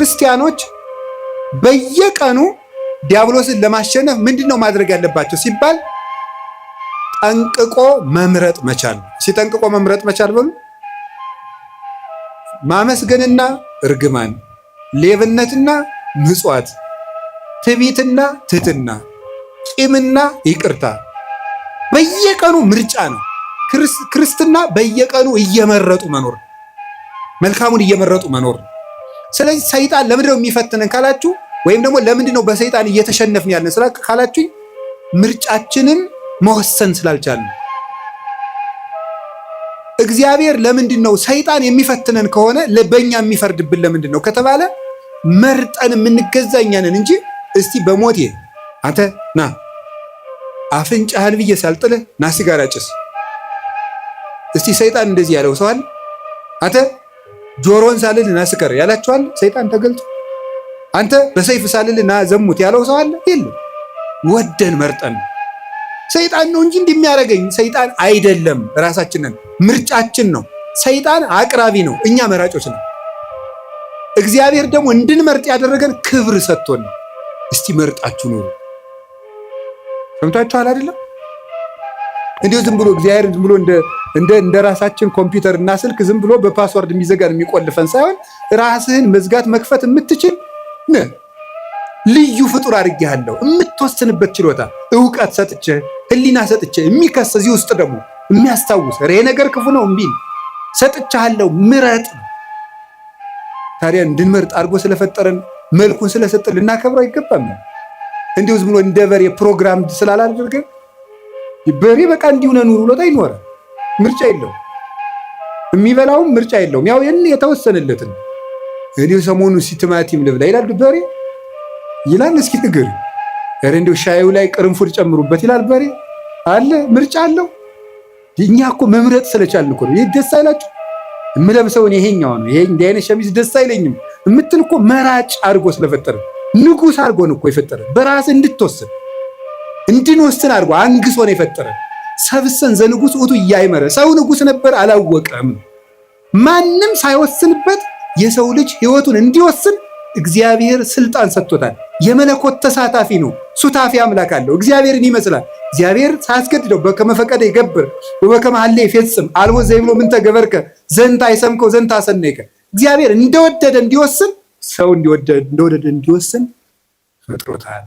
ክርስቲያኖች በየቀኑ ዲያብሎስን ለማሸነፍ ምንድን ነው ማድረግ ያለባቸው ሲባል ጠንቅቆ መምረጥ መቻል። ሲጠንቅቆ መምረጥ መቻል በሉ ማመስገንና እርግማን፣ ሌብነትና ምጽዋት፣ ትዕቢትና ትህትና፣ ቂምና ይቅርታ በየቀኑ ምርጫ ነው። ክርስትና በየቀኑ እየመረጡ መኖር፣ መልካሙን እየመረጡ መኖር። ስለዚህ ሰይጣን ለምንድን ነው የሚፈትነን ካላችሁ፣ ወይም ደግሞ ለምንድን ነው በሰይጣን እየተሸነፍን ያለን ካላችሁኝ፣ ምርጫችንን መወሰን ስላልቻልን። እግዚአብሔር ለምንድን ነው ሰይጣን የሚፈትነን ከሆነ በእኛ የሚፈርድብን ለምንድን ነው ከተባለ መርጠን የምንገዛ እኛ ነን እንጂ እስቲ በሞቴ አንተ ና አፍንጫህን ብዬ ሳልጥልህ ና ሲጋራ ጭስ። እስቲ ሰይጣን እንደዚህ ያለው ሰው አለ? አንተ ጆሮን ሳልል ና ስከር ያላችኋል? ሰይጣን ተገልጦ አንተ በሰይፍ ሳልል ና ዘሙት ያለው ሰው አለ? የለም። ወደን መርጠን ሰይጣን ነው እንጂ እንደሚያደርገኝ ሰይጣን አይደለም። ራሳችንን ምርጫችን ነው። ሰይጣን አቅራቢ ነው፣ እኛ መራጮች ነው። እግዚአብሔር ደግሞ እንድንመርጥ ያደረገን ክብር ሰጥቶን ነው። እስቲ መርጣችሁ ኑሩ። ሰምታችኋል አይደለም? እንዲሁ ዝም ብሎ እግዚአብሔር ዝም ብሎ እንደ ራሳችን ኮምፒውተር እና ስልክ ዝም ብሎ በ password የሚዘጋን የሚቆልፈን ሳይሆን ራስህን መዝጋት መክፈት የምትችል ልዩ ፍጡር አድርጌሃለሁ። የምትወስንበት ችሎታ እውቀት ሰጥቼ ሕሊና ሰጥቼ የሚከስ እዚህ ውስጥ ደግሞ የሚያስታውስ ይሄ ነገር ክፉ ነው እምቢ ሰጥቼሃለሁ፣ ምረጥ። ታዲያ እንድንመርጥ አድርጎ ስለፈጠረን መልኩን ስለሰጠን ልናከብረው አይገባም? እንዲሁ ዝም ብሎ እንደ በሬ ፕሮግራም ስላላደረገ በሬ በቃ እንዲሁ ነው ኑሩ ብሎት አይኖረ። ምርጫ የለውም። የሚበላውም ምርጫ የለውም። ያው የተወሰነለትን እኔ ሰሞኑን ቲማቲም ልብላ ይላል በሬ ይላል። እስኪ ንገር። ኧረ እንደው ሻዩ ላይ ቅርንፉድ ጨምሩበት ይላል በሬ አለ። ምርጫ አለው። እኛ እኮ መምረጥ ስለቻልን እኮ ነው። ይህ ደስ አይላችሁ? የምለብሰውን ይሄኛው ነው፣ ይሄ እንዲህ አይነት ሸሚዝ ደስ አይለኝም የምትል እኮ መራጭ አድርጎ ስለፈጠረ ንጉስ አድርጎ ነው እኮ የፈጠረ። በራስ እንድትወስን እንድንወስን አድርጎ አንግሶ ነው የፈጠረ። ሰብሰን ዘንጉስ ውእቱ እያይመረ ሰው ንጉስ ነበር አላወቀም። ማንም ሳይወስንበት የሰው ልጅ ህይወቱን እንዲወስን እግዚአብሔር ስልጣን ሰጥቶታል። የመለኮት ተሳታፊ ነው። ሱታፊ አምላክ አለው። እግዚአብሔርን ይመስላል። እግዚአብሔር ሳያስገድደው በከመ ፈቀደ ይገብር ወበከመ ሀለ ይፈጽም አልቦ ዘይብሎ ምንተ ገበርከ ዘንተ አይሰምከው ዘንተ አሰነይከ። እግዚአብሔር እንደወደደ እንዲወስን ሰው እንደወደደ እንዲወስን ፈጥሮታል።